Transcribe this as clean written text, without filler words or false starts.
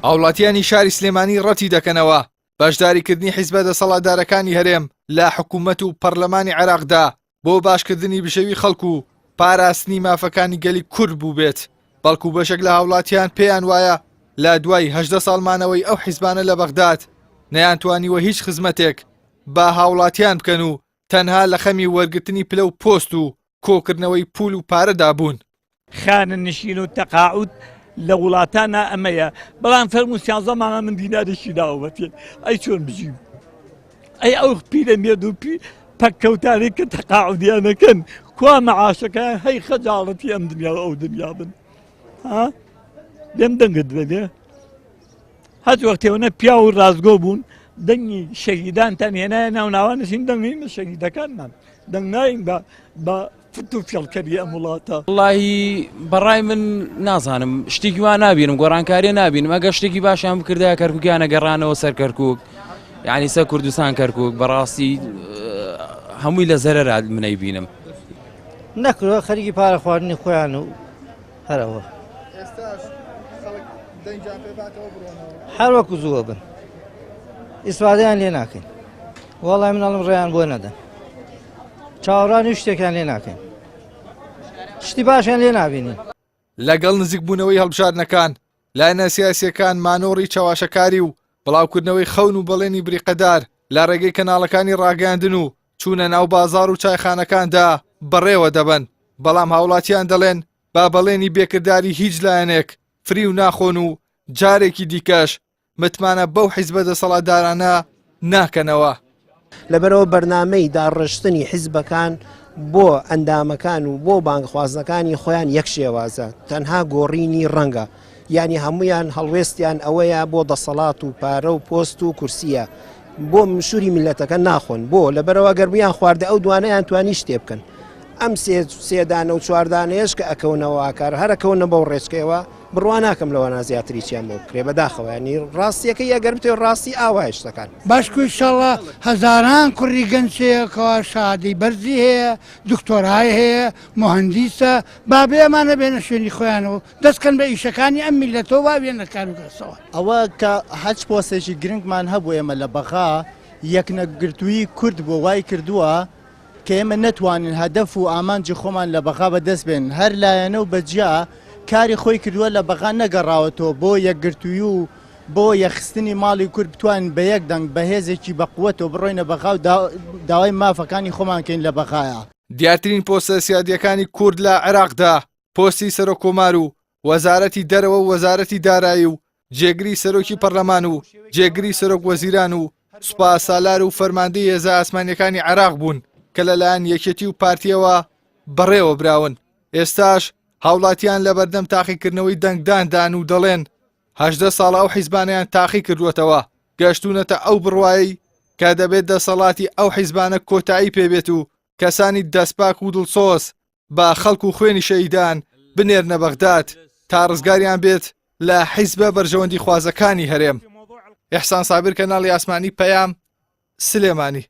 هاوڵاتیانی شاری سلێمانی ڕەتی دەکەنەوە بەشداریکردنی حیزبە دەسەڵاتدارەکانی هەرێم لە حکوومەت و پەرلەمانی عێراقدا بۆ باشکردنی بژێوی خەڵک و پاراستنی مافەکانی گەلی کورد بووبێت، بەڵکو بەشێک لە هاوڵاتیان پێیان وایە لە دوای 18 ساڵ مانەوەی ئەو حیزبانە لە بەغداد نەیانتوانیوە هیچ خزمەتێک بە هاوڵاتیان بکەن و تەنها لە خەمی وەرگرتنی پلە و پۆست و کۆکردنەوەی پول و پارەدا بوون. خانەنشین و تەقاعود لە وڵاتانا ئەمەیە بەڵام فەرموو سیانزە مانگە من دینارێکی داوەتێ ئەی چۆن بژیم ئەی ئەو پیرەمێرد و پی پەککەوتانەی کە تەقاعودیانەکەن کوا مەعاشەکە هەی خەجاڵەتی ئەم دنیا و ئەو دنیا بن ها لێم دەنگت بەبێ هەچ وەختێونە پیاو و ڕاستگۆ بوون دەنگی شەهیدانتان هێنایە ناو ناوان نشین دەنگین بە شەهیدەکانمان دەنگ ناین بە بە فت و فێڵکەری ئەم وڵاتە. وەڵاهی بەڕای من نازانم شتێکی وا نابینم گۆڕانکاریە نابینم ئەگەر شتێکی باشیان بکردایە کەرکوکیان نەگەڕانەوە سەر کەرکوک یعنی سەر کوردستان کەرکوک بەڕاستی هەمووی لە زەرەرا منەی بینم. نەکردوە خەریکی پارە خواردنی خۆیان و هەرەوە هەر وەکو زووە بن ئیسفادەیان لێ ناکەین وەڵای مناڵم ڕێیان بۆ نەدەن چاوەڕانی شتێکیان لێ ناکەین شتی باشیان لێ نابینین. لەگەڵ نزیکبوونەوەی هەڵبژاردنەکان، لایەنە سیاسییەکان مانۆڕی چەواشەکاری و بڵاوکردنەوەی خەون و بەڵێنی بریقەدار لە ڕێگەی کەناڵەکانی ڕاگەیاندن و چوونە ناو بازاڕ و چایخانەکاندا بەڕێوە دەبەن، بەڵام هاوڵاتیان دەڵێن با بەڵێنی بێکرداری هیچ لایەنێک فریو ناخۆن و جارێکی دیکەش متمانە بەو حیزبە دەسەڵاتدارانە ناکەنەوە. لەبەرئەوە بەرنامەی داڕشتنی حیزبەکان بۆ ئەندامەکان و بۆ بانگخوازەکانی خۆیان یەک شێوازە، تەنها گۆڕینی ڕەنگە، یانی هەموویان هەڵوێستیان ئەوەیە بۆ دەسەڵات و پارە و پۆست و کورسیە، بۆ مشوری میللەتەکە ناخۆن، بۆ؟ لەبەرئەوە گەر بیان خواردە ئەو دوانەیان توانی شتێ بکەن، ئەم سێ دانە و چوار دانەیەش کە ئەکەونەوە ئاکار هەر ئەکەونە بەو ڕێچکەیەوە، بڕوا ناکەم لەوەنا زیاتری چیان بۆ بکرێ بەداخەوە یانی ڕاستیەکەی ئەگەر بتەوێ ڕاستی ئاوایە شتەکان. بەشکو ئیشەڵا هەزاران کوڕی گەنج هەیە کەوا شەهادەی بەرزی هەیە دکتۆرای هەیە موهەندیسە با بێ ئەمانە بێنە شوێنی خۆیانەوە دەست کەن بە ئیشەکانی ئەم میللەتەوە با بێنە کارو کاسەوە. ئەوە کە هەچ پۆستێکی گرنگمان هەبوو ئێمە لە بەغا یەکنەگرتوویی کورد بووە وای کردووە کە ئێمە نەتوانین هەدەف و ئامانجی خۆمان لە بەغا بەدەست بێنین، هەر لایەنە و بە جیا کاری خۆی کردووە لە بەغا نەگەڕاوەتەوە بۆ یەکگرتوویی و بۆ یەکخستنی ماڵی کورد بتوانین بە یەک دەنگ بە هێزێکی بە قوەتەوە بڕۆینە بەغا و داوای مافەکانی خۆمان کەین لە بەغایا. دیارترین پۆستە سیادییەکانی کورد لە عێراقدا پۆستی سەرۆککۆمار و وەزارەتی دەرەوە و وەزارەتی دارایی و جێگری سەرۆکی پەرلەمان و جێگری سەرۆک وەزیران و سوپاسالار و فەرماندەی هێزە ئاسمانیەکانی عێراق بوون کە لەلایەن یەکێتی و پارتیەوە بەڕێوە براون ئێستاش هاوڵاتیان لەبەردەم تاقیکردنەوەی دەنگداندان و دەڵێن هەژدە ساڵە ئەو حیزبانەیان تاقی کردووەتەوە گەشتونەتە ئەو بڕوایەی کە دەبێت دەسەڵاتی ئەو حیزبانە کۆتایی پێبێت و کەسانی دەستپاک و دڵسۆز بە خەڵک و خوێنی شەهیدان بنێرنە بەغداد تا ڕزگاریان بێت لە حیزبە بەرژەوەندی خوازەکانی هەرێم. ئیحسان سابیر کەناڵی ئاسمانی پەیام، سلێمانی.